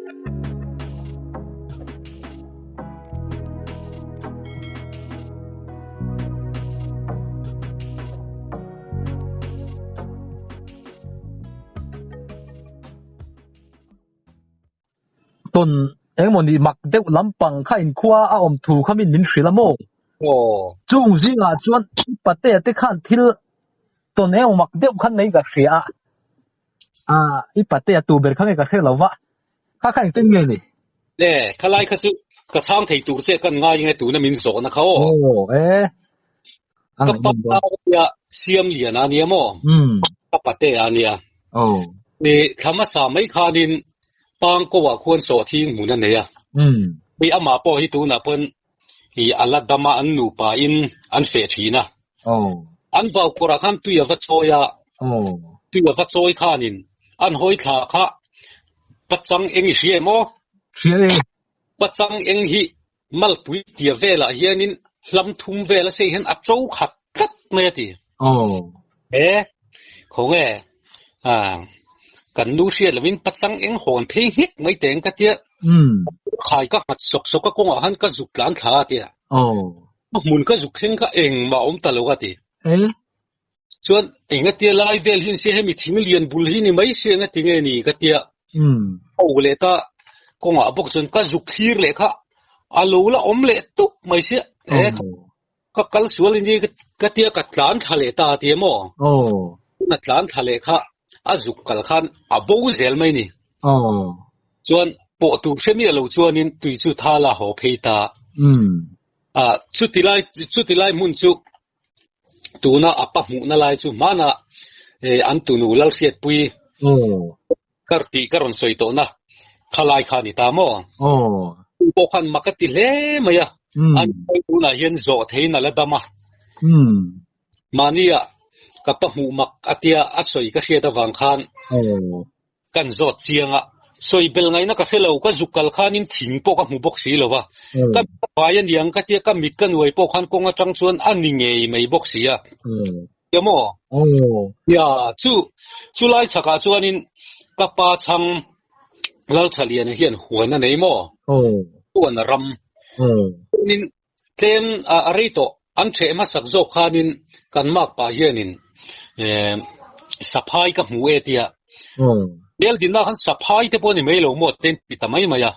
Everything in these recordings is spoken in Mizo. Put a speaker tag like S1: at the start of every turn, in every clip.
S1: Tawn engemaw ni mak deuh lampang kha inkhua a awm thu kha min min hrilh a maw? Chung zingah chuan Patea te khan thil tawn engemaw mak deuh khan nei ka hria a, ah i Patea tu ber kha nge ka hre lo va, kha kha engtin nge ni?
S2: Le, khalai kha chu ka chhang thei tur che kan ngai nge tuna min zawhna kha aw.
S1: Aw e, a
S2: Ka pa
S1: ngaihnawm dawn.
S2: nia siam lian a nia maw?
S1: Umm.
S2: Ka Patea a nia.
S1: Aw.
S2: Ni thla hmasa mai khanin Pangkawah khuan sawhthing hmun a nei a.
S1: Umm.
S2: Hei amah pawh hi tunah pawn i a la dam a, an nupa in an feh thin a.
S1: Aw.
S2: An vau kawrah khan tui a va chawi a.
S1: Aw.
S2: Tui a va chawi khanin an hawi thla kha pachang eng i hria em aw?
S1: Hria e.
S2: Pachang eng hi malpui tia velah hianin hlam thum vel a sei hian a to khat tlat mai a ti.
S1: Aw.
S2: E, khawnge ah kan nu hriat lovin pachang eng hawn phei nghek mai teng ka tia.
S1: Umm.
S2: Khai ka nghat sawk sawk a kawngah khan ka zuk tlan thla a tia.
S1: Aw.
S2: A hmun ka zuk thleng kha engmah awm ta lo ka ti.
S1: E.
S2: Chuan enga tia lai vel hi se hemi thing lian bul hi ni mai se enga ti nge ni ka tia.
S1: Umm.
S2: A u leh ta kawngah bawk chuan ka zuk thlir leh kha a lo la awm leh tuk mai sia. E ka kal sual ini ka tia ka tlan thla leh ta tia maw.
S1: Aw.
S2: A tlan thla leh kha a zuk kal khan a bo zel mai ni.
S1: Aw.
S2: Chuan pawh tur hre miah lo chuanin tui chu thal a haw phei ta.
S1: Umm.
S2: A chuti lai chuti lai hmun chu tuna a pa hmuhna lai chu hmana an tunu Lalhriatpui kar tih ka rawn sawi tawhna khalai kha a ni ta maw? Chu pawh khan mak a ti hle mai a, an tunah hian zawh theiin a la dam a. Mahnia ka pa hmuh mak a tia a sawi ka hriat avang khan Kan zawt chiang a, sawi bel ngaihna ka hre lo, ka zuk kal khanin thing pawh ka hmu bawk si lo va, ka mit a vai a niang ka tia ka mit ka nuai pawh khan kawng atang chuan a ni ngei mai bawk si a. Tia maw? Nia, chu chu lai chhakah chuanin ka pa chhang Lalthaliana hian huan a nei maw? Huan a ram. Chuanin Tlem a rei tawh, an ṭheh hmasak zawk khanin kan makpa hianin saphai ka hmu e tia. Bel dinna khan saphai te pawh ni mai lo maw te ti ta mai mai a.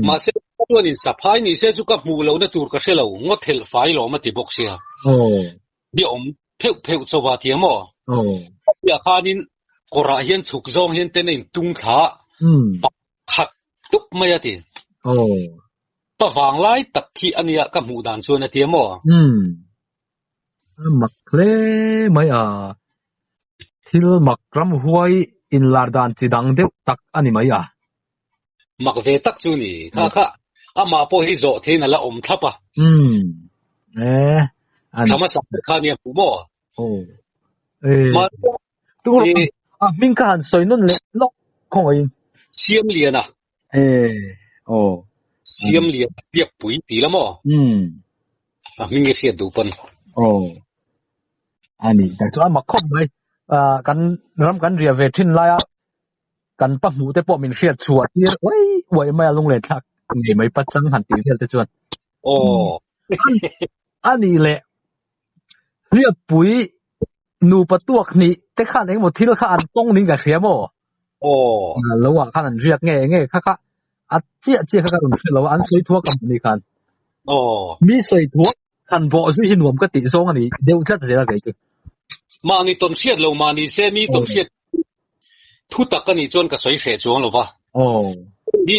S2: Mahse chuanin saphai ni se chu ka hmuh lohna tur ka hre lo, ngaw thelh fai lawm a ti bawk sia. Bia awm pheuh pheuh chauha tia maw? Tia khanin kawrah hian chhuk zawng hian ten a intung thla pakhat tup mai a ti. Pa vang lai tak khi a nia ka hmuh dan chuan a ti a maw?
S1: Umm. A mak hle mai a. Thil mak ramhuai inlar dan chi dang deuh tak a ni mai a.
S2: Mak ve tak chu ni. Kha kha amah pawh hi zawh theiin a la awm thlap a.
S1: Umm. E. A ni.
S2: Thla hmasa kha nia hmuh maw?
S1: Aw. E. Tur a hming kha han sawi nawn leh lawk khawngaihin.
S2: Siamliana.
S1: E aw.
S2: Siam lian a hriat pui ti la maw?
S1: Umm.
S2: A hming i hriat duh pawn.
S1: Aw. A ni tak chuan mak khawp mai. Ah kan ram kan riah ve thin laia kan pa hmuh te pawh min hriat chhuah tir uai uai mai a lunglen thlak ngei mai pachang han tih vel te chuan.
S2: Aw.
S1: A nih leh hliappui nupa tuak hnih te khan engemaw thil kha an tawng ning ka hria maw?
S2: Aw.
S1: Lo ah khan an riak nge nge kha kha a chiah chiah kha ka rawn hre lo a, an sawi thuak ka hmuh ni khan.
S2: Aw.
S1: Mi sawi thuak khan bawh zui hi nuam ka tih zawng a ni deuh tlat zel a kei chu.
S2: Mahni tawn hriat lo mahni se mi tawn hriat thu tak a nih chuan ka sawi hreh chuang lo va.
S1: Aw.
S2: Hi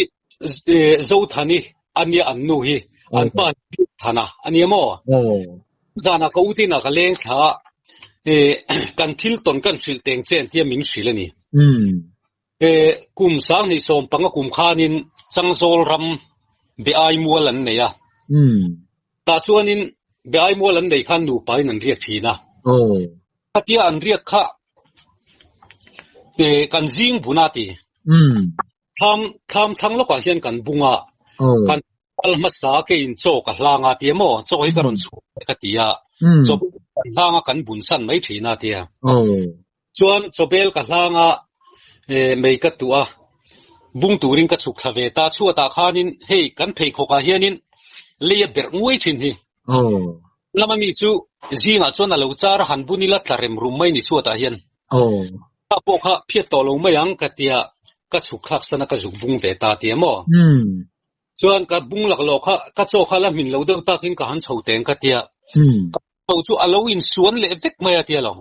S2: Zothani a nia an nu hi an pa Thana a nia maw?
S1: Aw.
S2: Zanah ka utin ah ka leng thla a, kan thil tawn kan hrilh teng che an tia min hrilh a ni. Kum sanghnih sawmpanga kum khanin Changzawl ram Beai mual an nei a. Tah chuanin Beai mual an nei khan nupa in an riak thin a. Khatia an riak kha kan zing bun a ti. Thlam thlam thlang lawkah hian kan bung a, kan kal hmasa keiin chaw ka hlang a tia maw, chaw hi ka rawn chhuah leh ka ti a, chaw kan hlang a kan bun san mai thin a tia. Chuan chaw bel ka hlang a, mei ka tuah a, Bung turin ka chhuk thla ve ta, chhuatah khanin hei kan pheikhawkah hianin lei a berh nguai thin hi. Lama mi chu zingah chuan a lo char a, han bun ila tla rem rum mai ni chhuatah hian. Kha pawh kha phiat tawh lo mai ang ka tia, ka chhuk thlak san a ka zuk bung ve ta tia maw. Chuan ka bung laklawh kha ka chaw kha la hmin lo deuh takin ka han chho teng ka tia. Ka chho chu a lo insuan leh vek mai a tia lo.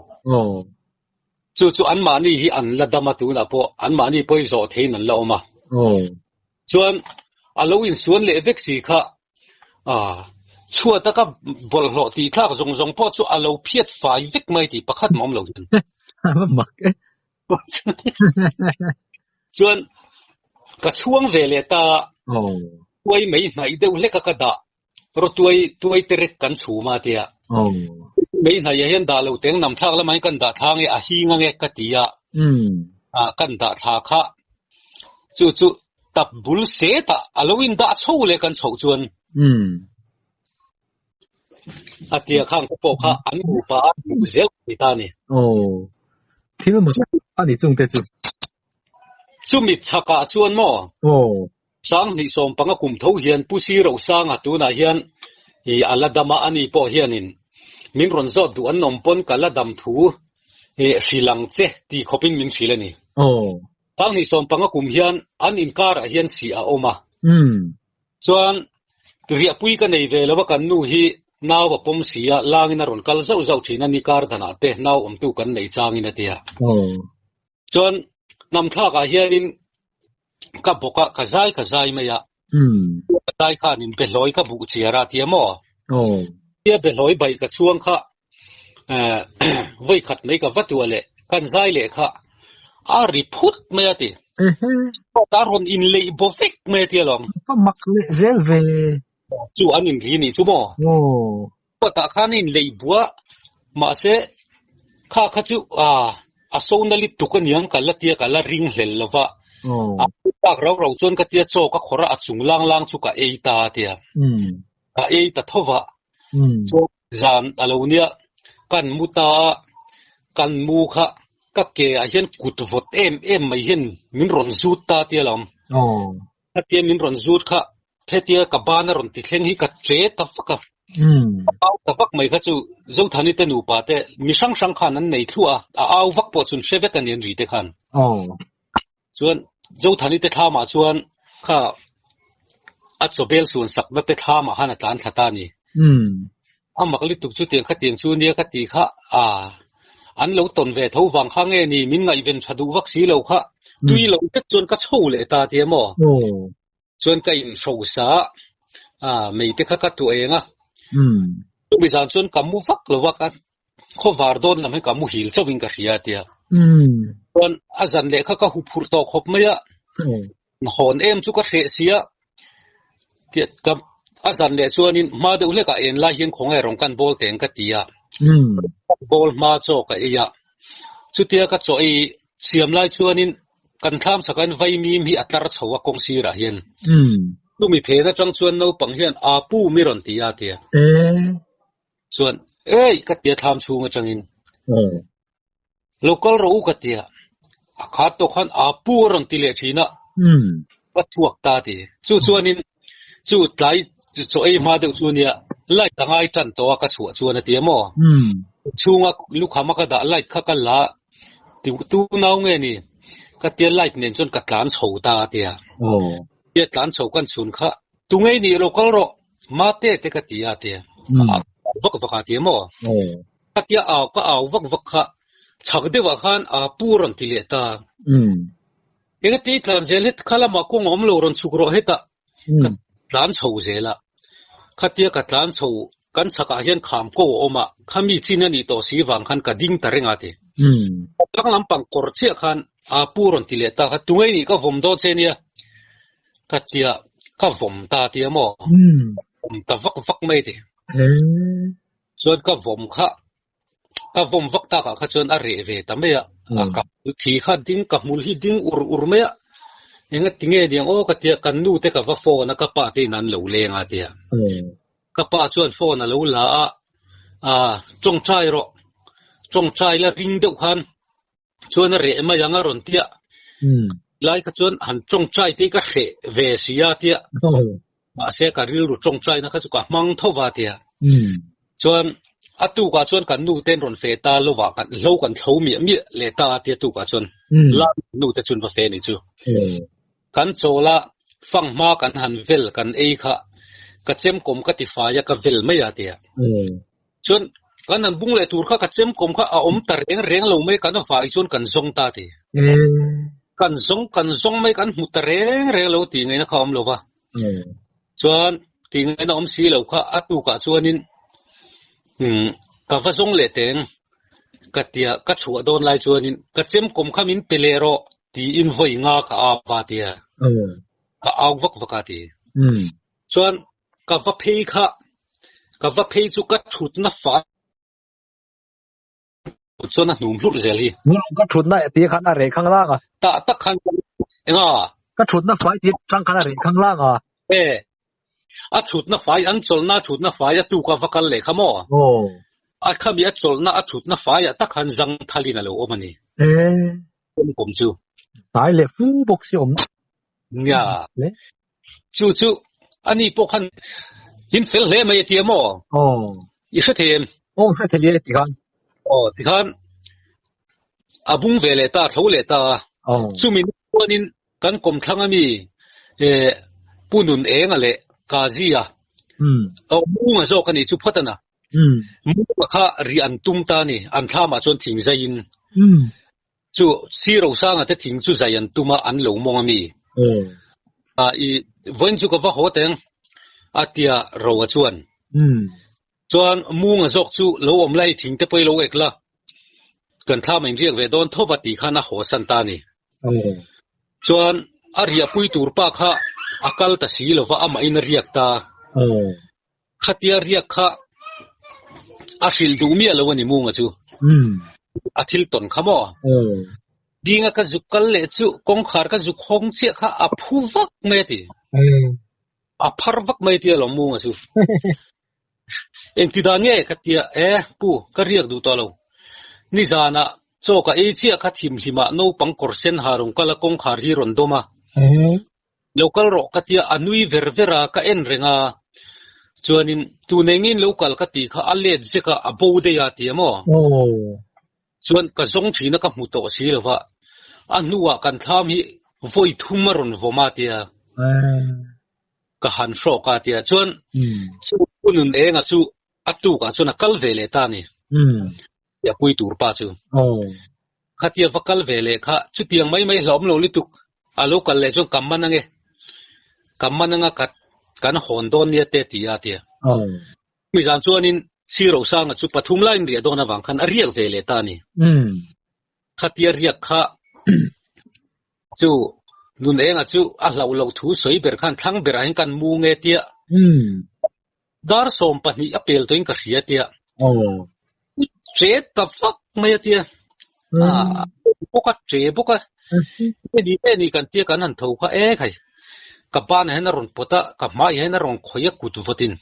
S2: Chu chu anmahni hi an la dam a tunah pawh anmahni pawh hi zawh theiin an la awm a. Chuan a lo insuan leh vek si kha chhuata ka bawlhhlawh tih thlak zawng zawng pawh chu a lo phiat fai vek mai tih pakhat mah awm lo hian.
S1: Mak e.
S2: Chuan ka chhuang ve leh ta tuai mai hnaih deuh hlek a ka dah rawtuai tuai te rek kan chhum a tia. Mai hnaih ah hian dah lo teng nam thlak lamah hian kan dah thla nge a hing ange ka ti a. Kan dah thla kha chu chu tap bul set ah a lo in dah chho leh kan chhoh chuan a tia khang te pawh kha an nupa a hmuh zel thei ta a ni.
S1: Aw, thil mak a ni chung te chu.
S2: Chumi chhakah chuan maw?
S1: Aw.
S2: 2015 kum tho hian Pu Si Rosanga tunah hian i a la dam a, ani pawh hianin min rawn zawt duh an awm pawn ka la dam thu i hrilh ang che ti khawpin min hrilh a ni.
S1: Aw.
S2: 2015 kum hian an inkarah hian sih a awm a. Chuan riahpui ka nei ve lo a, kan nu hi nau a pawm si a, langin a rawn kal zauh zauh thin a, ni kar danah te nau awmtu kan nei changin a ti a. Chuan hnamthlakah hianin ka bawk a, ka zai ka zai mai a. Ka zai khanin behlawi ka buh chiar a tia maw? Tia behlawi bai ka chhuang kha vawikhat mai ka va tuah leh kan zai leh kha a ri phut mai a ti. A rawn inleih baw vek mai a ti alawm.
S1: Ka mak leh zel ve.
S2: Chu an inri nih chu maw? Kawtah khan a inleih bua mahse kha kha chu a so na lutuk aniang ka la tia ka la ring hlel lo va. A tak rau rau chuan ka tia chaw ka khawrh a, a chung lang lang chu ka ei ta a tia. Ka ei ta tho va. Chuan zan a lo nia kan mu ta a, kan mu kha ka ke ah hian kut vawt em em mai hian min rawn zut ta tia lawm. Khatia min rawn zut kha hetia ka ban a rawn ti thleng hi ka che ta vak a. Ka au ta vak mai kha chu Zothani te nupa te mi hrang hrang khan an nei thluah a, a au vak pawh chun hre vek a ni an ri te khan. Chuan Zothani te thlamah chuan kha a chawbel suan sakna te thlamah khan a tlan thla ta a ni. A mak lutuk chu tiang khatiang chu nia ka ti kha a an lo tawn ve tho vang kha nge ni min ngaihven tha duh vak si lo kha tui lo vek chuan ka chho leh ta tia maw? Chuan ka inhrosa a mei te kha ka tuah eng a. Chumi zan chuan ka mu vak lo va ka khawvar dawn lam hi ka muhil chauhin ka hria tia. Chuan a zan leh kha ka huphurh tawh khawp mai a. Hawn em chu ka hreh si a. Tia ka a zan leh chuanin hma deuh hlekah en lai hian khawnge rawn kan bawl teng ka ti a. Bawl hma chaw ka ei a. Chutia ka chaw ei siam lai chuanin kan thlam chhakah hian vaimim hi a tlar chho a kawng sirah hian. Chumi phen atang chuan naupang hian a pu mi rawn ti a tia. Chuan, Ei! ka tia thlam chhung atangin. Lo kal rawh u ka tia. A khat tawh khan a pu a rawn ti leh thin a. Ka chhuak ta ti. Chu chuanin chu tlai chaw ei hma deuh chu nia light a ngai tan tawh a ka chhuah chuan a ti a maw? Chhunga lukham a ka dah light kha ka la ti tu nau nge ni? Ka tia light nen chuan ka tlan chho ta a tia. Tia tlan chho kan chhun kha tu ngei nih lo kal rawh. Mate te ka ti a tia. A au vak vak a tia maw? Ka tia au ka au vak vak kha chhak deuhah khan a pu rawn ti leh ta. Eng ati tlan zel het kha lamah kawng a awm lo rawn chhuk rawh hetah ka tlan chho zel a. Khatia ka tlan chho kan chhakah hian kham ko a awm a, khami chin a nih tawh si vang khan ka ding ta reng a ti. Thlang lampang kawr chiah khan a pu rawn ti leh ta kha tungei nih ka vawm dawn che nia. Ka tia ka vawm ta tia maw? Vawm ta vak vak mai ti. Chuan ka vawm kha ka vawm vak takah kha chuan a reh ve ta mai a. A ka thi kha ding ka hmul hi ding ur ur mai a. Enga tinge niang aw ka tia kan nu te ka va phone a ka pa te in an lo leng a tia. Ka pa chuan phone a lo la a, aa tawngtai rawh tawngtai la ring deuh khan chuan a reh mai ang a rawn tia. Lai kha chuan han tawngtai te ka hreh ve si a tia. Mahse ka rilru tawngtaina kha chu ka hmang tho va tia. Chuan a tukah chuan kan nu ten rawn fe ta lovah kan hlo kan thlo miah miah leh ta a tia tukah chuan la nu te chuan va fe ni chu. Kan chawl a fang hma kan han vel kan ei kha ka chemkawm ka ti fai a ka vel mai a tia. Chuan kan han bung leh tur kha ka chemkawm kha a awm ta reng reng lo mai kan vai chuan kan zawng ta ti. Kan zawng kan zawng mai kan hmu ta reng reng lo tih ngaihna kha a awm lo va. Chuan tih ngaihna awm si lo kha a tukah chuanin ka va zawng leh teng ka tia ka chhuah dawn lai chuanin ka chemkawm kha min pe leh rawh tiin vawi nga ka au va tia. Ka au vak vak a ti. Chuan ka va phei kha, ka va phei chu ka thutna fai chuan a hnum hlurh zel hi.
S1: Ka thutna tih khan a reh khang lang a.
S2: Tah tak khan enga?
S1: Ka thutna fai tih atang khan a reh khang lang a.
S2: E, a thutna fai an chawlhna a thutna fai a tuk a va kal leh kha maw?
S1: Aw.
S2: A khami a chawlhna a thutna faiah tak khan zang thalin a lo awm a ni.
S1: E.
S2: Kawm chu.
S1: Hnai leh fu bawk si awm.
S2: Nia. Chu chu ani pawh khan in fel hle mai a ti a maw?
S1: Aw.
S2: I hre thei em?
S1: Aw hre thei e ti khan.
S2: Aw ti khan a bung ve leh ta a tho leh ta a.
S1: Aw.
S2: Chumi ni chuanin kan kawmthlang ami Pu Nun Enga leh Kazi-a aw Munga zawk a nih chu phawt a na. Munga kha ri an tum ta a ni. An thlamah chuan thing zaiin. Chu si Rosanga te thing chu zai an tum a, an lo mawng a mi? A i vawiin chu ka va haw teng a tia Roa chuan. Chuan Munga zawk chu lo awm la i thing te pawh i lo ek la, kan thlam a inriak ve dawn tho va tih khan a haw san ta a ni. Chuan a riahpui tur pa kha a kal ta si lo va, amahin a riak ta. Khatia riak kha a hrilh duh miah lo a ni Munga chu. A thil tawn kha maw? Dinga ka zuk kal leh chu kawngkhar ka zuk hawng chiah kha a phu vak mai a ti. A phar vak mai tia lawm Munga chu. Engti dan nge ka tia e pu ka riak duh tawh lo. Nizanah chaw ka ei chiah kha thimhlimah naupang kawr sen ha rawn kal a kawngkhar hi rawn dawm a. Lo kal rawh ka tia a nui ver ver a, ka en reng a, chuanin tun engin lo kal ka tih kha a let zek a, a bo daih a ti a maw? Chuan ka zawng thin a ka hmu tawh si lo va, a hnuah kan thlam hi vawi thum a rawn vawm a tia, ka han hrawk a tia, chuan chu Pu Nunenga chu a tukah chuan a kal ve leh ta a ni, a pui tur pa chu. Khatia va kal ve leh kha chutiang mai mai hlauhawm lo lutuk a lo kal leh chuan ka man ange, ka man anga ka kan hawn dawn nia te ti a tia. Chumi zan chuanin Sir Rosanga chu pathum laiin riah dawn avang khan a riak ve leh ta a ni. Khatia riak kha chu nun enga chu a hlauh loh thu sawi ber khan thlang berah hian kan mu nge tia Dar 12 a pel tawhin ka hria tia. Che ta vak mai a tia. A bawk a, che bawk a. Ni e ni kan tia kan han tho kha e khai. Ka ban hian a rawn pawt a, ka hmai hian a rawn khawih a kut vawtin.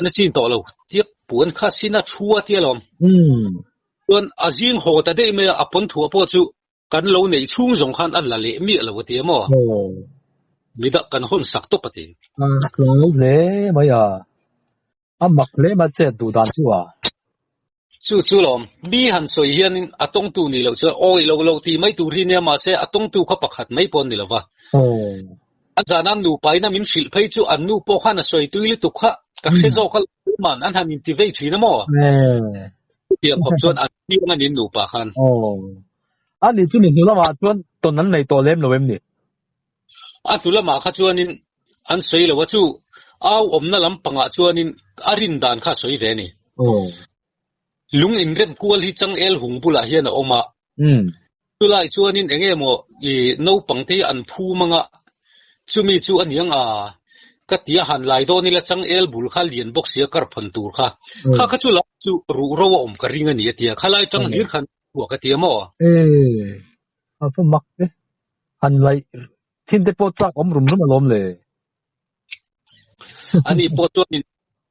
S2: Na chin tawh lo tia puan kha sin a thu a tia lawm. Chuan a zing haw ta daih mai a, a pawn thuah pawh chu Kan lo neih chhung zawng khan a la leh miah lo a ti a maw? Midah kan hawn sak tawp a ti.
S1: A tlawm hle mai a, a mak hle mai chet duh dan chu a.
S2: Chu chu lawm, mi han sawi hianin a tawngtu nih loh chuan awi lo lo tih mai tur hi nia mahse a tawngtu kha pakhat mai pawh an ni lo va. A zan an nupa in a min hrilh phei chu an nu pawh khan a sawi tui lutuk kha ka hre zawk a man an han inti vei thin a maw? Chutiang khawp chuan an piang a ni nupa khan.
S1: A nih chu ni hnu lamah chuan tawn an nei tawh lem lo em ni?
S2: A hnu lamah kha chuanin an sawi lo a, chu au awmna lampangah chuanin a rin dan kha a sawi ve a ni. Lung inrem kual hi changel hung bulah hian a awm a, chulai chuanin eng nge maw i naupang te hi an phum anga chumi chu a niang a, ka ti a han lai dawn ila changel bul kha lian bawk sia karphawn tur kha, kha kha chu lai chu ruhro a awm ka ring a ni a ti a, khalai chang hlir khan Chhuak a ti a maw?
S1: E, a va mak e. Han laih thin te pawh chak awm rum rum alawm le.
S2: Ani pawh chuanin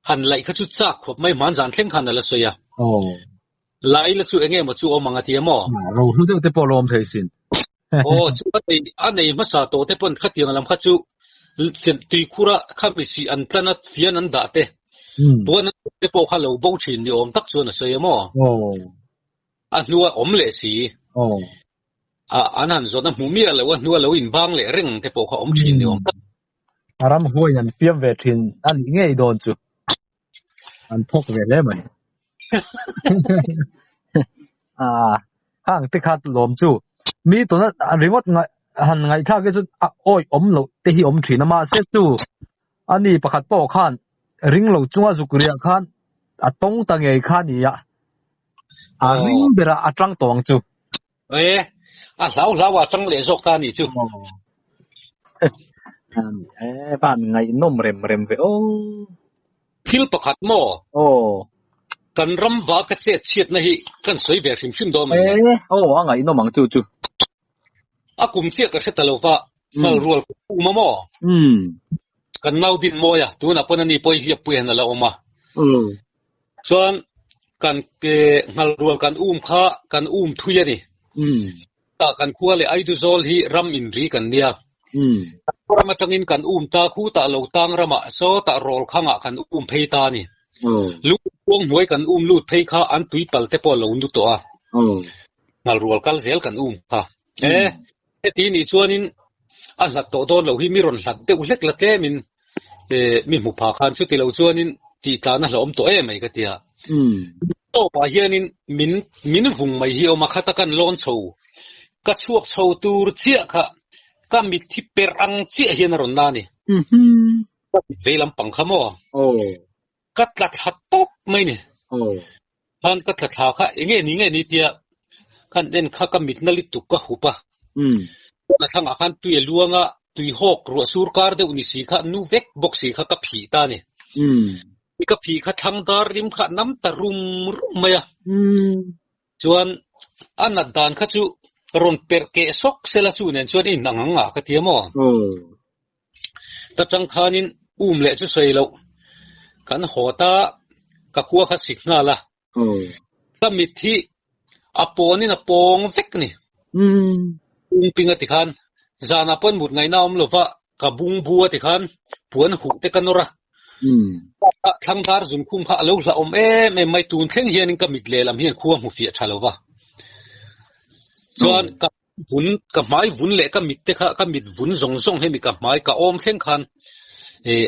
S2: han laih kha chu chak khawp mai hman zan thleng khan a la sawi a.
S1: Aw.
S2: Lai la chu enge maw chu awm ang a ti a maw?
S1: Rohlu deuh te pawh a lo awm thei sin.
S2: Aw chu a nei a nei hmasa tawh te pawn khatiang lam kha chu tuikhura khami sih an tlan a fian an dah te puan an dah te pawh kha lo bo thin ni awm tak chuan a sawi a maw? A hnua awm leh si. A an han zawt a hmu miah lo a hnua lo inbang leh reng te pawh kha awm thin ni awm tak.
S1: A ram huain an fiam ve thin a nih ngei dawn chu. An phawk ve hle mai. A hang te kha lawm chu mi tuna ringawt ngaih han ngaihthlak hi chu a awi awm loh te hi awm thin a mahse chu ani pakhat pawh khan ring lo chunga zuk riah khan a tawng ta ngei kha a ni a a ring berah a tang tawh ang chu.
S2: E, a hlau hlau a tang leh zawk ta a nih chu.
S1: E, van ngaihnawm rem rem ve aw.
S2: Thil pakhat maw?
S1: Aw.
S2: Kan ram va ka chet chhiatna hi kan sawi ve hrim hrim dawn a ni.
S1: E, aw, a ngaihnawm ang chu chu.
S2: A kum chiah ka hre ta lo va, hmal rual ka kum a maw? Kan nau din mawi a, tunah pawn ani pawh i hliappui hian a la awm a. Chuan kan ke nghal rual kan um kha kan um thui a ni. Tah kan khua leh Aiduzawl hi ram inri kan nia. Kan khaw ram atangin kan um ta khu tah lo tang ramah sawtah rawl khangah kan um phei ta a ni. Lung kuang hnuai kan um lut phei kha an tui pal te pawh a lo nu tawh a. Nghal rual kal zel kan um kha. E, heti nih chuanin a hlat tawh dawn loh hi mi rawn hlat deuh hlek la tlemin e, mi hmu pha khan chuti lo chuanin tih tlan a hlauhawm tawh em mai ka tia. Tawpah hianin min min vung mai hi a awm a, khata kan lawn chho ka chhuak chho tur chiah kha ka mit thi perh ang chiah hian a rawn na a ni. Ka mit vei lampang kha maw? Ka tla thla tawp mai ni. Khan ka tla thla kha enge ni nge ni tia khan en kha ka mitna lutuk ka hup a. A thlangah khan tui a luang a, tui hawk ruah sur kar deuh ni si kha nu vek bawk si kha ka phih ta ni. Ka phih kha thlang dar rim kha nam ta rum rum mai a. Chuan a nat dan kha chu rawn perh keh sawk sela chu nen chuan in ang ang a ka ti a maw? Ta tang khanin um leh chu sawi loh kan haw ta ka khua kha sik nghal a. Ka mit hi a pawnin a pawng vek a ni. Pungping a ti khan zanah pawn mut ngaihna a awm lova ka bungbu a ti khan puan huh te ka nawr a. Thlang dar zunkhum kha a lo hlauhawm em em mai tun thleng hianin ka mit lehlam hian khua hmu fiah tha lova. Chuan ka Vun, ka hmai vun leh ka mit te kha, ka mit vun zawng zawng hemi ka hmai ka awm thleng khan eh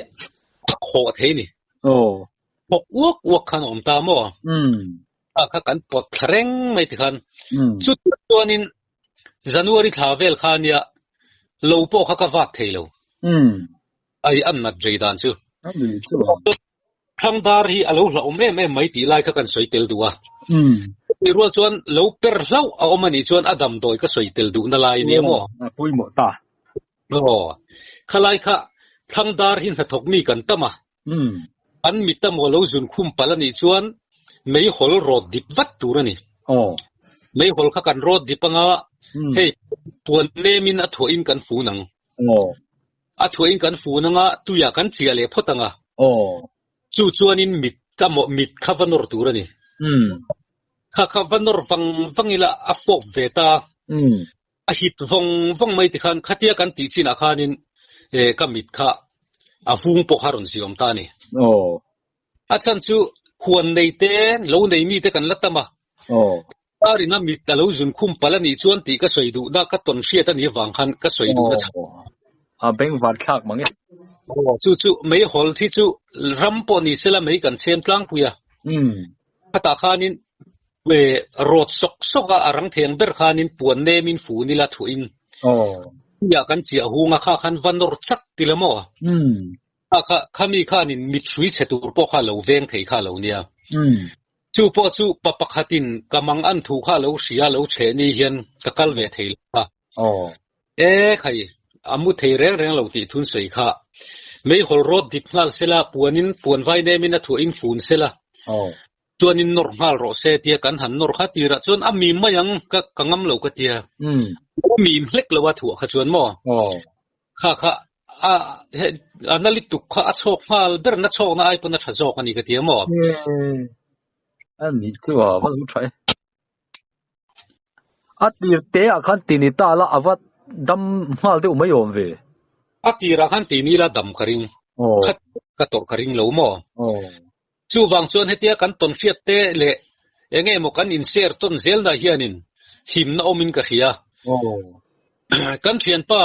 S2: a khawh thei ni.
S1: Aw.
S2: Thawk uak uak khan a awm ta maw? Kha kha kan pawt thla reng mai ti khan. Chutiang chuanin January thla vel kha nia lo pawh kha ka vat thei lo. Ai an nat rei dan chu. Thangdar hi a lo hlauhawm em em mai tih lai kha kan sawi tel duh a. Chutih rual chuan lo per hlauh a awm a nih chuan a damdawi ka sawi tel duhna lai nia maw?
S1: A pawimawh ta.
S2: Aw. Khalai kha Thangdar hi hnathawk mi kan tam a. An mit a maw lo zun khum palh a nih chuan meihawl rawt dip vat tur a ni.
S1: Aw.
S2: Meihawl kha kan rawt dip anga hei puan nemin a thuahin kan fun ang.
S1: Aw.
S2: A thuahin kan fun anga tuiah kan chiah leh phawt anga.
S1: Aw.
S2: Chu chuanin mit ka mawh mit kha va nawr tur a ni. Kha kha va nawr vang vang ila a fawp ve ta. A hit vawng vawng mai tikhan khatia kan tih chinah khanin ka mit kha a vung pawh kha a rawn ziawm ta a ni.
S1: Aw.
S2: A chhan chu huan nei te, lo nei mi te kan la tam a.
S1: Aw.
S2: Karin a mit a lo zun khum palh a nih chuan tih ka sawi duhna ka tawn hriat a nih avang khan ka sawi duhna chhan.
S1: Aw. A bengvar thlak mang e.
S2: Aw, chu chu meihawl thi chu ram pawh ni sela mei kan chhem tlangpui a. Khatah khanin rawt sawk sawk a, a rang theng ber khanin puan nemin fun ila thuin.
S1: Aw.
S2: Tuiah kan chiah hung a, kha khan va nawr chat ti la maw? Kha kha khami khanin mit hrui chhe tur pawh kha lo veng thei kha lo nia. Chu pawh chu pa pakhatin ka mang an thu kha lo hria lo chhe ni hian ka kal ve thei lo kha. E khai, a mu thei reng reng lo tih thun sawi kha. Meihawl rawt dip nghal sela, puanin puan vai nemin a thuah in fun sela. Chuanin nawr nghal rawh se tia kan han nawr kha tirah chuan a mim mai ang ka ka ngam lo ka tia. A mim hlek lo a thuah kha chuan maw? Kha kha a he a na lutuk kha a chhawk nghal ber na chhawkna ai pawn a tha zawk a ni ka ti a maw?
S1: A nih chu a va lo tha e. A tir te ah khan ti ni ta la a va dam nghal deuh mai awm ve.
S2: A tirah khan ti ni la dam ka ring. Khat ka tawrh ka ring lo maw? Chuvang chuan hetia kan tawn hriat te leh eng emaw kan inshare tawn zelna hianin himna awmin ka hria. Kan thianpa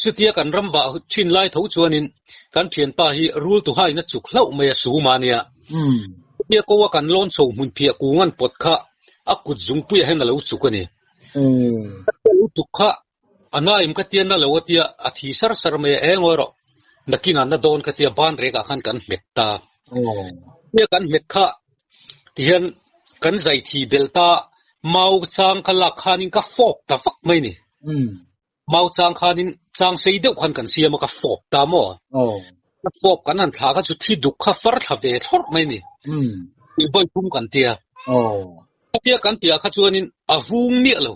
S2: chutia kan ram vah thin lai tho chuanin kan thianpa hi rul tu hain a chuk hlauh mai a sum a nia. Chutia ko a kan lawn chho hmun phiah kung an pawt kha a kut zungpuiah hian a lo chuk a ni. A lo chuk kha A naim ka tia na lo a tia, a thi sar sar mai a, eng aw erawh nakinah na dawn ka tia ban rekah khan kan hmet ta. Tia kan hmet kha tihian kan zai thi belh ta, mau chang ka lak khanin ka fawp ta vak mai ni. Mau chang khanin chang sei deuh khan kan siam a ka fawp ta maw. Ka fawp kan han thla kha chu thi duk kha far thla ve thlawrh mai ni. Tih vawi thum kan tia. Khatia kan tia kha chuanin a vung miah lo.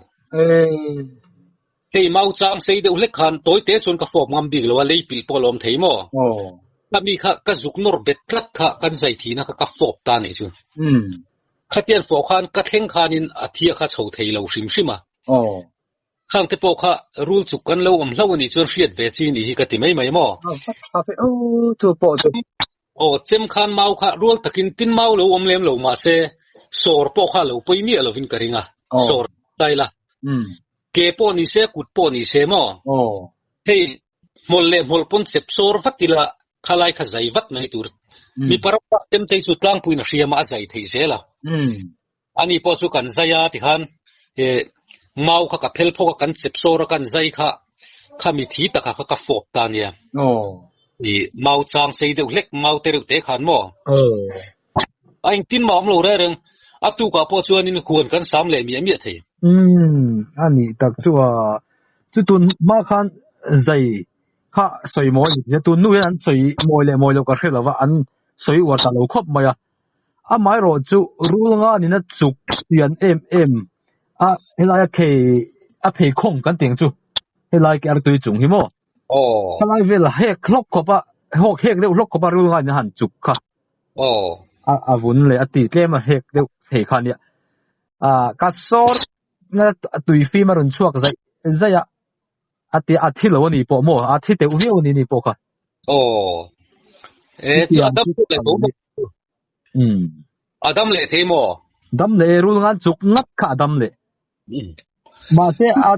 S2: Hei mau chang sei deuh hlek khan tawi te chuan ka fawp ngam bik lo a, lei pilh pawh a lawm thei maw? Ka mi kha ka zuk nawr bet tlat kha kan zai thihna kha ka fawp ta nih chu. Khatian fawh khan ka thleng khanin a thia kha chho thei lo hrim hrim a. Khang te pawh kha rul chuk kan lo awm hlauh a nih chuan hriat ve chi nih hi ka ti mai mai maw? Aw, chem khan mau kha rual takin tin mau lo awm lem lo mahse sawr pawh kha lo pawi miah lovin ka ring a, sawr tai la. Ke pawh ni se, kut pawh ni se maw? Hei hmawlh leh hmawlh pawn chep sawr vat ila khalai kha zai vat mai tur. Mipa ram bak chem te chu tlangpuiin a hriam a, a zai thei zel a. Ani pawh chu kan zai a tikhan mau kha ka phel phawk a, kan chep sawr a kan zai kha khami thi takah kha ka fawp ta nia. I mau chang sei deuh hlek mau te reuh te khan maw? A engtin mah awm lo reng reng, a tukah pawh chuanin huan kan sam leh miah miah thei.
S1: Umm a nih tak chu a, chu tun hma khan zai kha sawi mawi ni sia, tun nu hian an sawi mawi leh mawi loh ka hre lo va, an sawi uar ta lo khawp mai a. Amaherawh chu rul nga nina chuk chian em em a helai a khei a pheikhawng kan tih ang chu helai ke artui chung hi maw helai vel hek hlawk khawp a hawk hek deuh hlawk khawp a rul nga nina han chuk kha a vun leh a ti tlem a hek deuh thei kha ania ka sawr na tui fim a rawn chhuak zaih zaih a a ti a thi lo a ni pawh maw a thi teuh viau a ni ni pawh kha.
S2: Aw e chu a dam leh tho maw?
S1: Umm.
S2: A dam leh thei maw?
S1: Dam leh e rul ngan chuk ngat kha a dam leh. Mahse a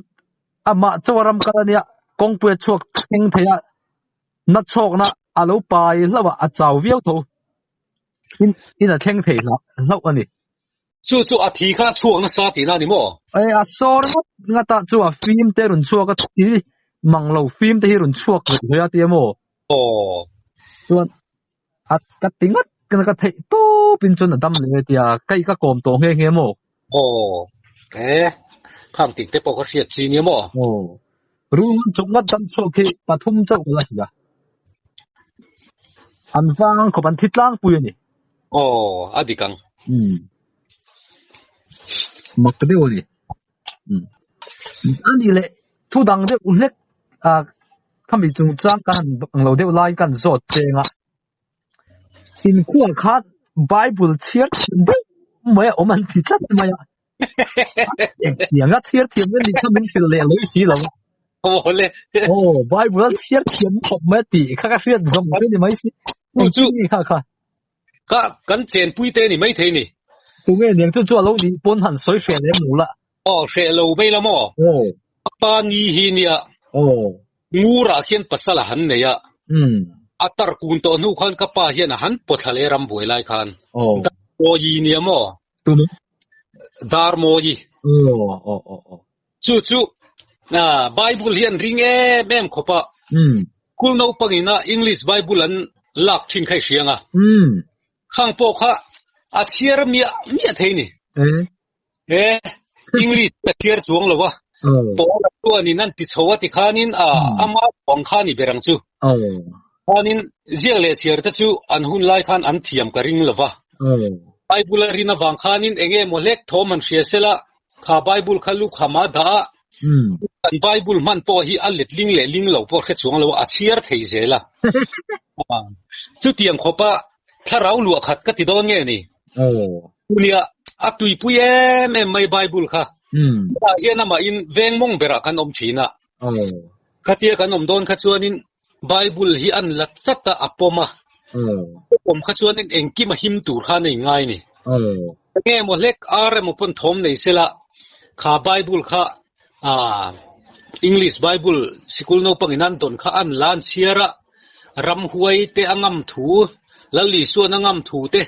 S1: amah chaw a ram kal a nia kawngpui a chhuak thleng thei a na chhawkna a lo pai hlauh a a chau viau tho. In in a thleng thei hlauh a ni.
S2: Chu chu a thi kha a chhuak nasa tihna a ni maw?
S1: E, a sawr ngawt ngata chu a fim te rawn chhuak a, thi mang lo fim te hi rawn chhuak zawih zawih a tia maw?
S2: Aw.
S1: Chuan a ka ti ngawt ka ka theih tawp in chuan a dam leh tia kai ka kawm tawh nghe nghe maw?
S2: Aw. E, khang tik te pawh ka hriat chi nia maw?
S1: Aw. Rul ngan chuk ngawt dam chhuak hi pathum chauh ka la hria. An vang khawp an thi tlangpui a ni.
S2: Aw, a dik ang.
S1: Umm. Mak deuh a ni. Umm. A nih leh thu dang deuh hlek a khami chungchang kan han ang lo deuh laiin kan zawt cheng a. Inkhuah khan Bible chhiar thiam deuh mai a awm an ti tlat mai a. Engtiang a chhiar thiam nge nih kha min hrilh leh lawih si lo a.
S2: Aw le.
S1: Aw, Bible a chhiar thiam khawp mai a tih kha ka hriat zawng chu ni mai si.
S2: Chu
S1: Engtin nge kha kha?
S2: Ka kan chenpui te ni mai thei ni.
S1: Tunge niang chu chu a lo nih pawn han sawi hreh lem lo la.
S2: Aw, hreh lo mai la maw?
S1: Aw.
S2: Pa ni hi nia.
S1: Aw.
S2: Ngurah khian pasal a han nei a.
S1: Umm.
S2: A tar kun tawh hnu khan ka pa hian a han pawthla leh ram buai lai khan.
S1: Aw.
S2: Darmawi nia maw?
S1: Tunu?
S2: Darmawi.
S1: Aw, aw, aw, aw.
S2: Chu chu Bible hi an ring em em khawp a.
S1: Umm.
S2: School naupang ina English Bible an lak thin kha i hriang a.
S1: Umm.
S2: Khang pawh kha a chhiar miah miah thei ni.
S1: Eh.
S2: He English a chhiar chuang lo a. Pawl a chuanin an ti chho a ti khanin a ama pang kha ni ber ang chu. Khanin ziak leh chhiar te chu an hun lai khan an thiam ka ring lo va. Bible a rin avang khanin eng nge maw hlek thawm han hria sela kha Bible kha lu kham a dah a. Kan Bible hman pawh hi a let ling leh ling lo pawh hre chuang lo a, a chhiar thei zel a. Chutiang khawpa thlarau luah khat ka ti dawn nge ni? Nia, a tuipui em em mai Bible kha. Tah hian amahin veng mawng berah kan awm thin a. Khatia kan awm dawn kha chuanin Bible hi an la tlat a, a pawm a. Pawm kha chuanin engkim a him tur khan a inngai a ni. Enge emaw hlek ar emaw pawn thawm nei sela kha Bible kha English Bible sikul naupangin an dawn kha an la an chhiar a, ramhuai te a ngam thu, Lal Isuan a ngam thu te,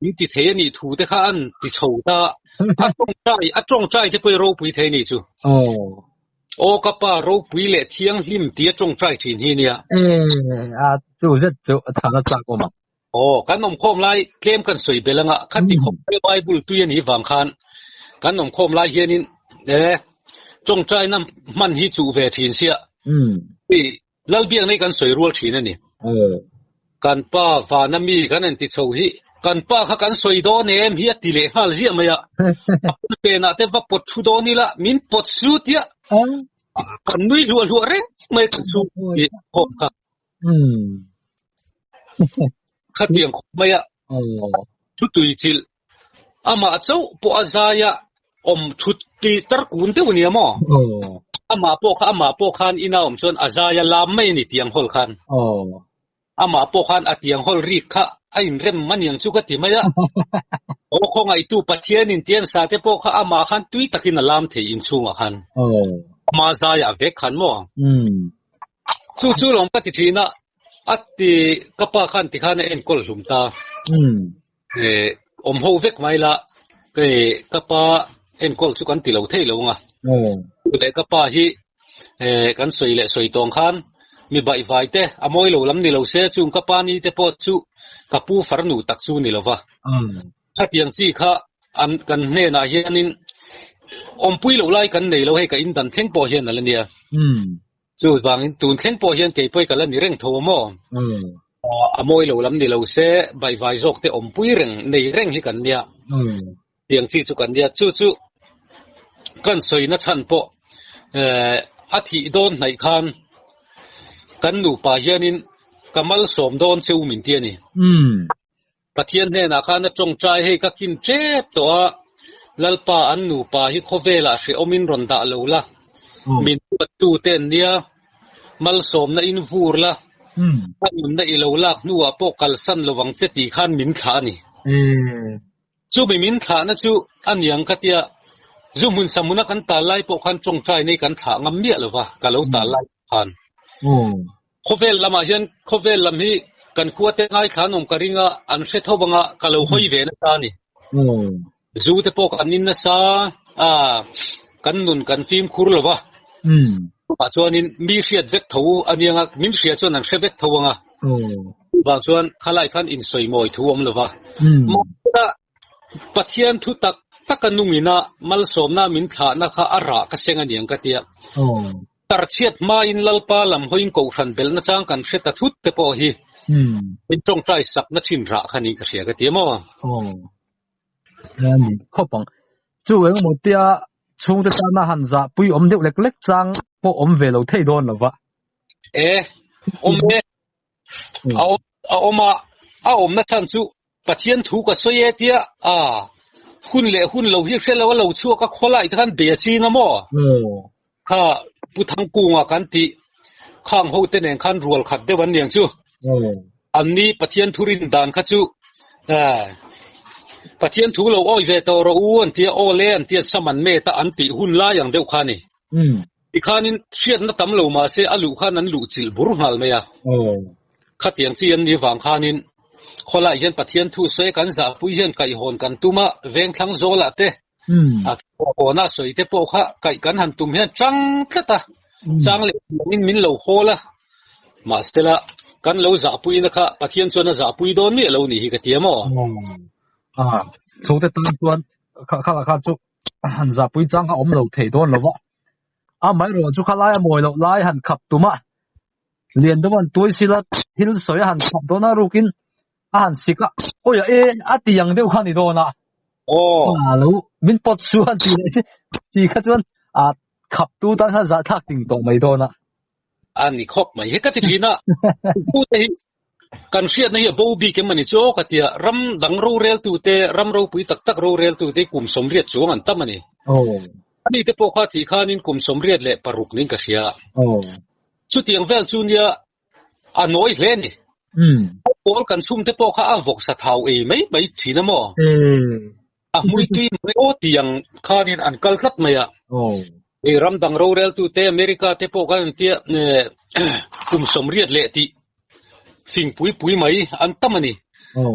S2: Min ti thei a nih thu te kha an ti chho ta. A tawngtai, a tawngtai te pawh i ropui thei a nih chu. Aw ka pa ropui leh thianghlim tia tawngtai thin hi nia.
S1: E, a chu zet chu a chhan a chak awm ang.
S2: Aw, kan awmkhawm lai tlem kan sawi belh anga, kha ti khawp mai Bible tui a nih vang khan kan awmkhawm lai hianin e tawngtaina hman hi chuh ve thin sia. Hei Lalbiakna hi kan sawi rual thin a ni. Kan pa vana mi kan en ti chho hi kan pa kha kan sawi dawn em hi a ti leh nghal ziah mai a. A pawn penah te va pawt thu dawn ila min pawt su tia kan nui hluah hluah reng mai kan chu i khawm kha. Khatiang khawp mai a. Thu tui chilh Amah chauh pawh a zai a, awm thut tih tar kun deuh a nia maw? Amah pawh kha amah pawh khan ina awm chuan a zai a lam mai a ni tiang hawl khan. Amah pawh khan a tiang hawl rik kha a inrem a niang chu ka ti mai a. Aw khawngaihtu Pathianin tian sa te pawh kha amah khan tui takin a lam thei inchhungah khan. Ama zaiah vek khan maw? Chu chu lawm ka ti thin a, a ti ka pa khan tikhan a enkawl hlum ta. Awm ho vek mai la, ka pa enkawl chu kan ti lo thei lo ang a. Leh ka pa hi kan sawi leh sawi tawng khan mi baihvai te a mawi lo lam ni lo se chung ka pa ni te pawh chu ka pu farnu tak chu ni lo va. Khatiang chi kha an kan hnenah hianin awmpui lo lai kan nei lo hei ka indan thleng pawh hian a la nia. Chuvangin tun thleng pawh hian kei pawh hi ka la ni reng tho a maw? A mawi lo lam ni lo se, baihvai zawk te awmpui reng, nei reng hi kan nia. Tiang chi chu kan nia. Chu chu kan sawina chhan pawh a thih dawn hnaih khan kan nupa hianin ka malsawm dawn che u min ti a ni. Pathian hnenah khan a tawngtai hei ka kin tep tawh a, Lalpa an nupa hi khawvelah hrehawmin rawn dah lo la, min huattu te an nia, malsawmna in vur la, a nunna i lo lak hnuah pawh kalsan lo ang che tih khan min thlah a ni. Chumi min thlahna chu a niang ka tia, zu hmun samuna kan tal lai pawh khan tawngtai nei kan thlah ngam miah lo va, ka lo tal lai pawh khan. Khawvel lamah hian khawvel lam hi kan khua te ngaithla an awm ka ring a, an hre tho vang a, ka lo hawi ve nasa a ni. Zu te pawh kan in nasa a, kan nun kan fimkhur lo va. Chuvah chuanin mi hriat vek tho a nia, min hria chuan an hre vek tho ang a. Chuvang chuan khalai khan insawimawi thu awm lo va. Mahse Pathian thu tak taka nungina malsawmna min thlahna kha a rah ka seng a niang ka tia. Tarchhiat hmain Lalpa lam hawiin kohhran belhna chang kan hre ta thut te pawh hi min tawngtai sakna thin rah kha niin ka hria ka ti a maw?
S1: Aw, a ni khawp ang. Chu engemaw tia chhungte tana han zahpui awm deuh lek lek chang pawh awm ve lo thei dawn lo va.
S2: E, awm e. A awm a awm a, a awmna chhan chu Pathian thu ka sawi e tia a hun leh hun lo hi hre lo a lo chhuak a khawlai te khan be a ching a maw? Kha Pu Thangkunga kan tih khang ho te nen khan rual khat deuh an niang chu. An ni Pathian thu rin dan kha chu Pathian thu lo awi ve tawh rawh u an tia aw le an tia sam an met a an tih hun lai ang deuh kha a ni. Tikhanin hriatna tam lo mahse a luh khan an luh chilh bur nghal mai a. Khatiang chi an nih vang khanin khawlai hian Pathian thu sawi kan zahpui hian kaihhawn kan tum a, vengthlang zawlah te a kawna sawi te pawh kha kaih kan han tum hian chang tlat a, chang leh thiangin min lo hawl a. Mahsela kan lo zahpuina kha Pathian chuan a zahpui dawn miah lo nih hi ka ti a maw?
S1: Chhungte tan chuan kha kha chu han zahpui chang kha awm lo thei dawn lo va, amaherawhchu chu khalai a mawi loh lai han khap tum a, lian deuh an tuai sila thil sawi a han khap dawn a rukin a han sik a, awi a e a ti ang deuh kha a ni dawn a, a lo min pawt su han ti leh si chi kha chuan a khap tu tan khan zahthlak ting tawh mai dawn a.
S2: A ni khawp mai hi ka ti thin a, tute hi Kan hriatna hi a bo bik em a ni chu aw ka tia, ram dang roreltute, ram ropui tak tak roreltute hi kum 80 chuang an tam a ni. Ani te pawh kha thih khanin kum 86 niin ka hria. Chutiang vel chu nia a nawi hle a ni. Pawl kan chhum te pawh kha a vawksa thau ei mai mai thin a maw? A hmui tui mai aw tiang khanin an kal tlat mai a. Hei ram dang roreltute America te pawh khan an tia kum 80 leh tih fing pui pui mai an tam a ni.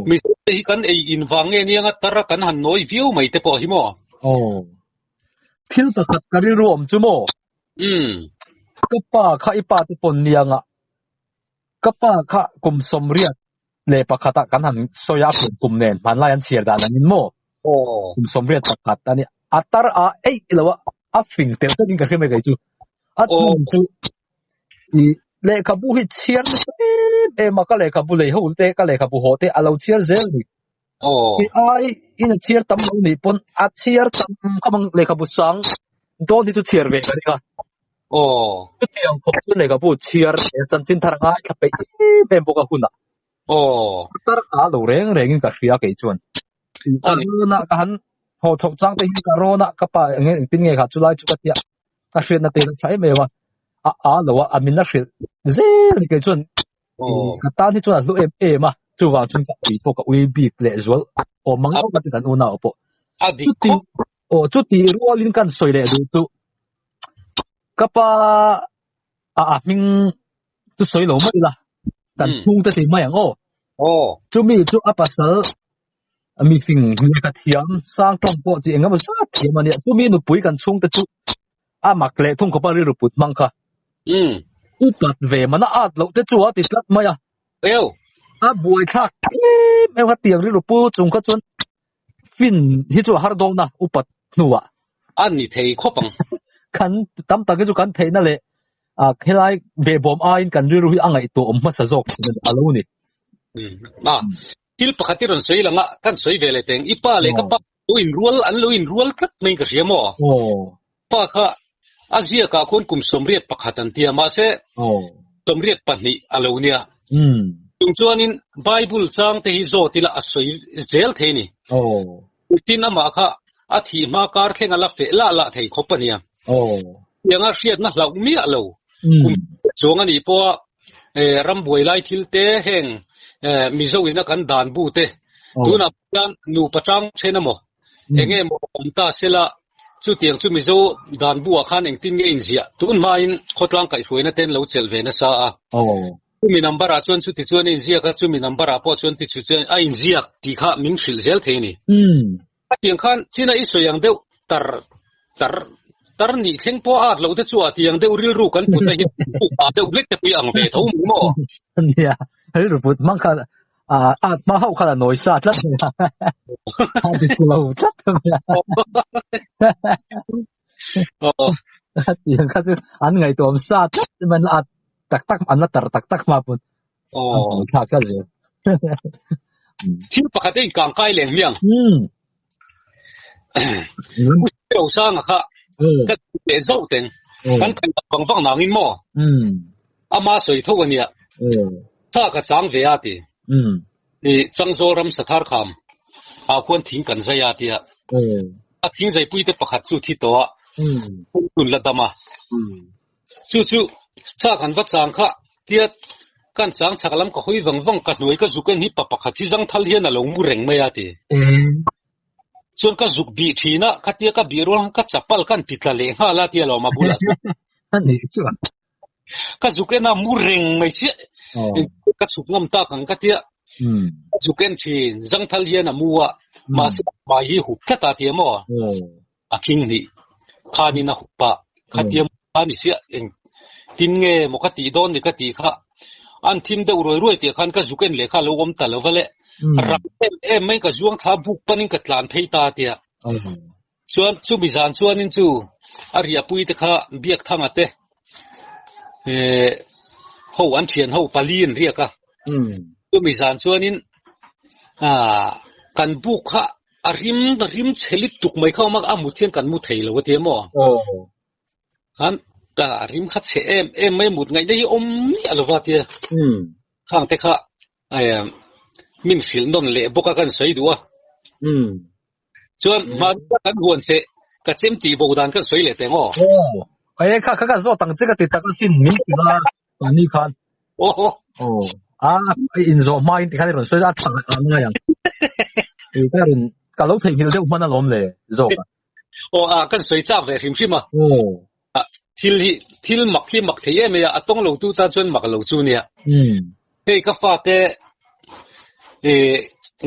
S2: Mizo te hi kan ei in vang nge nia nga tar a kan han nawi viau mai te pawh hi maw?
S1: Thil pakhat ka rilru awm chu maw? Ka pa kha i pa te pawn nia nga Ka pa kha kum 81 ah kan han sawi a, a kum kum nen hmanlai an chhiar dan angin maw? Kum 81 a nia. A tar a eih lo a, a fing tel tawkin ka hria mai kei chu. A chhung chu i lehkhabu hi chhiar nasa em em a, ka lehkhabu lei ho te, ka lehkhabu haw te a lo chhiar zel ni. I ai in a chhiar tam lo nih pawn a chhiar tam kha mang lehkhabu sang dawn hi chu chhiar ve ka ring a. Chutiang khawp chu lehkhabu chhiar chanchin thar a ngaithla peih em em bawk a hunah. Tar a lo reng rengin ka hria kei chuan. Ka rawn a ka han haw chhoh chang te hi ka rawn a ka pa eng engtin nge kha chulai chu ka tia ka hriatna te a tha em em a. A a lo a a min la hrilh zel ni kei chuan Ka tan hi chuan a hlu em em a, chuvang chuan ka ui pawh ka ui bik leh zual awm ang ang a ti kan unau pawh.
S2: A dik khawp.
S1: Aw chuti rualin kan sawi leh duh chu ka pa a a hming chu sawi lo mai ila kan chhungte ti mai ang aw. Chumi chu a pasal mifing lehkha thiam sang tawng pawh chi engemaw zat thiam a nia. Chumi nupui kan chhungte chu a mak leh thung khawpa rilru put hmang kha. Upat ve mana at loh te chu a ti tlat mai a. A buai thlak em em kha tiang rilru pu chung kha chuan fin hi chu a har dawn a upat hnuah.
S2: A ni thei khawp ang.
S1: Kan tam tak hi chu kan theihna leh helai behbawm aiin kan rilru hi a ngaihtuah awm hmasa zawk thin a lo ni.
S2: Thil pakhat i rawn sawi lang a, kan sawi ve leh teng. I pa leh ka pa lo inrual, an lo inrual tlat mai in ka hria maw? Pa kha a ziakah khuan kum 81 an ti a, mahse 82 a lo nia. Chung chuanin Bible chang te hi zawt ila a sawi zel thei a ni. Tin amah kha a thih hma kar thleng a la feh lah lah thei khawp a nia. Tianga hriatna hlauh miah lo kum chuang a nih pawha rambuai lai thil te heng Mizo ina kan dan bu te tunah hian nupa tang then emaw eng nge maw awm ta sela chutiang chu Mizo dan bu ah khan engtin nge inziah tun hmain khawtlang kaihhruaina ten lo chelh ve nasa a. Chumi number ah chuan chuti chuan a inziak a, chumi number ah pawh chuan ti chu chuan a inziak tih kha min hrilh zel thei a ni. A tiang khan China i sawi ang deuh tar tar tar nih thleng pawh a at loh te chu a tiang deuh rilru kan put na hi a deuh hlek te pui ang ve tho mai maw?
S1: Nia, rilru put hmang khan a at hma hauh khan a nawi sa tlat mai a, a dik lo tlat mai a. A tiang kha chu an ngaihtuahawm sa tlat mai a, at tak tak an la tar tak tak hma pawn a buai thlak tlat zel.
S2: Thil pakhat a inkang kai leng miang. Lo sanga kha ka leh zauh teng kan kai vang vang nangin maw ama sawi tho ania tha ka chang ve a ti i changzawl ram sathar kham ah khuan thing kan zai a tia a thing zaipui te pakhat chu thi tawh a tun la dam a Chu chu sa kan va chang kha tia kan chang chhak lam ka hawi vang vang ka hnuai ka zuk en hi pa pakhat hi zang thal hian a lo mu reng mai a ti. Chuan ka zuk bih thin a, khatia ka bih rual khan ka chapal kan ti tla leh nghal a tia lawm a bulah chuan.
S1: A nih chuan.
S2: Ka zuk en a mu reng mai chiah ka chhuk ngam tak ang ka tia ka zuk en thin zang thal hian a mu a mahse a hmai hi hup tlat a tia maw. A khing hnih khanin a hup a, khatia a ni chiah eng tin nge maw ka tih dawn ni ka tih kha an thim deuh ruai ruai tih khan ka zuk en leh kha a lo awm ta lo va le rak em em mai ka zuang thla buk panin ka tlan phei ta tia chuan chumi zan chuanin chu a riahpui te kha biak thanga te ho an thian ho pali an riak a chumi zan chuanin kan buk kha A rim rim chhe lit tuk mai kha awm a, a mut hian kan mu thei lo a ti a maw? Khan ka a rim kha chhe em em mai mut ngaihna hi awm miah lo va tia. Khang te kha min hrilh nawn leh bawk a kan sawi duh a. Chuan hmanlai kan huan feh. Ka chem tih bo dan kan sawi leh teh maw?
S1: Aw, e kha kha ka zawt ang che ka ti tak asin min hrilh a mahni khan.
S2: Aw.
S1: Aw, a in zawh hma in tikhan i rawn sawi a tha a ngai ang. E ka rawn ka lo theihnghilh deuh hman alawm le zawk a.
S2: Aw a kan sawi chak ve hrim hrim a.
S1: Aw.
S2: Thil hi thil mak hi mak thei em mai a, a tawng lo tu tan chuan mak lo chu nia. Hei ka fate e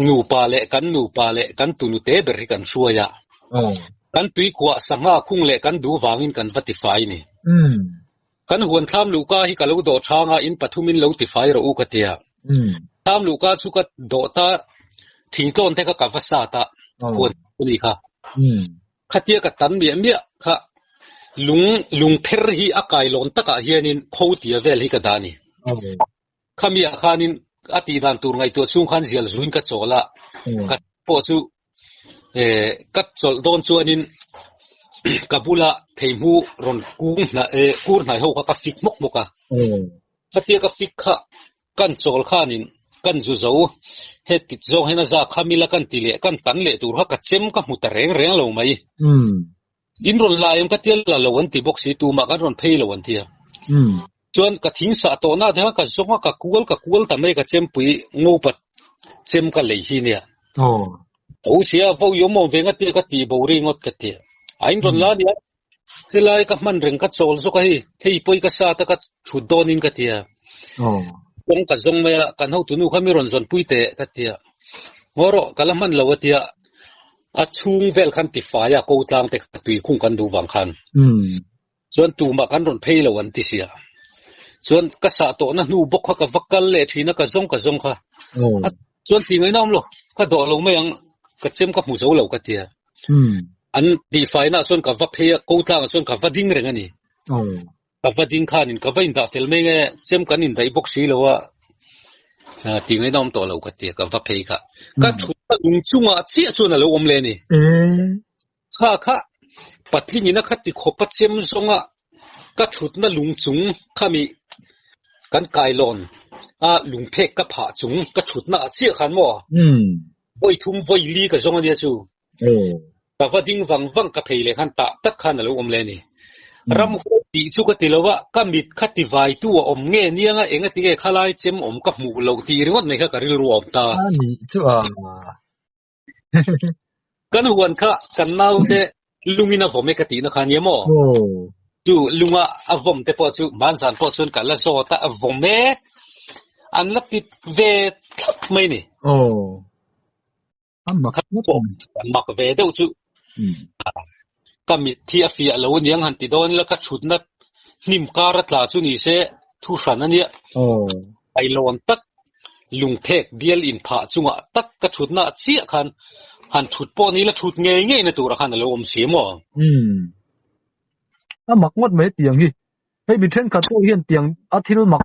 S2: nupa leh kan nupa leh kan tunute ber hi kan hruai a. Kan tuikuah sangha khung leh kan duh vangin kan va tifai ni. Kan huan thlam luhka hi ka lo dawh chang a, in pathumin lo tifai rawh u ka tia. Thlam luhka chu ka dawh ta thingtlawn te kha ka va sat a, huan ni kha. Khatia ka tan miah miah kha lung lung pher hi a kailawn takah hianin kho tia vel hi ka dah a ni. Khamiah khanin a tih dan tur ngaihtuah chhung khan zial zuin ka chawl a, ka pawh chu ka chawlh dawn chuanin ka bula theihmu rawn kung hnai kur hnai ho kha ka fik hmawk hmawk a. Khatia ka fik kha Kan chawl khanin kan zu zo, heti zawng hian a za kha mila kan ti leh kan tan leh tur kha ka chem ka hmu ta reng reng lo mai. In rawn la em ka tia la lo an ti bawk si, tumah kan rawn phei lo an ti a. Chuan ka thing sah tawh na te kha ka zawng a, ka kual ka kual ta mai ka chempui ngopa chem ka lei hi nia. Tho sia vo i awm awm ve nga tia ka ti bo ri ngawt ka ti. A in rawn la nia, Helai ka hman reng ka chawl zawk a hei, hei pawi ka sat a ka thut dawnin ka ti a. Kawng ka zawng mai a, kan hotunu kha mi rawn zawnpui teh ka ti a. Ngaw rawh, ka la hman lo a ti a, a chhung vel khan tifai a ko tlang te kha tui khung kan duh vang khan. Chuan tumah kan rawn phei lo an ti sia. Chuan ka sah tawhna hnu bawk kha ka va kal leh thin a, ka zawng ka zawng kha. Chuan ti ngaihna awm lo, ka dawh lo mai ang, ka chem ka hmu zo lo ka ti a. An tihfaina chuan ka va phei a, ko tlangah chuan ka va ding reng a ni. Ka va ding khanin ka va indah fel mai nge, chem kan indaih bawk si lo a, ti ngaihna awm tawh lo ka ti a, ka va phei kha. Ka thutna lung chungah chiah chuan a lo awm leh a ni. Kha kha patlingin a kha ti khawp a chem zawnga ka thutna lung chung khami kan kailawn a lungphek ka phah chung ka thutna ah chiah khan maw? Vawi thum vawi li ka zawng a nia chu. Ka va ding vang vang ka phei leh khan tah tak khan a lo awm leh a ni. Ram huai tih chu ka ti lo a, ka mit kha ti vai tu a awm nge niang a, eng a ti nge khalai chem awm ka hmuh loh tih ringawt mai kha ka rilru a awm ta.
S1: A nih chu a.
S2: Kan huan kha kan naute lungin a vawm e ka tihna kha nia maw? Chu lunga a vawm te pawh chu hmanzan pawh chuan ka la zawt a, a vawm e an la ti ve thlap mai ni.
S1: A mak ngawt mai.
S2: Mak ve deuh chu. Ka mit hi a fiah lo aniang han ti dawn ila ka thutna hnim kar a tla chu ni se thu hran a nia. Ailawn tak lungphek bial inphah chungah tak ka thutna ah chiah khan han thut pawh ni ila thut ngei ngei na turah khan a lo awm si maw?
S1: Umm. A mak ngawt mai tiang hi. Hei mi thenkhat pawh hian tiang a thil mak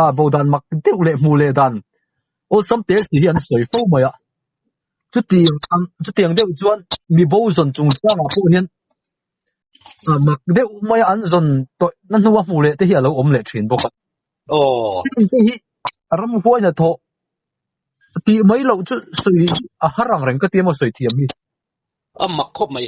S1: ah bo dan mak deuh leh hmuh leh dan awlsam te si hi an sawi fo mai a. Chutiang ang chutiang deuh chuan mi bo zawn chungchangah pawh hian ah mak deuh mai a an zawn tawih na hnua hmuh leh te hi a lo awm leh thin bawk a.
S2: Aw.
S1: Heng te hi ramhuai hnathawh tih mai loh chu sawi a har ang reng ka ti emaw sawi thiam hi.
S2: A mak khawp mai.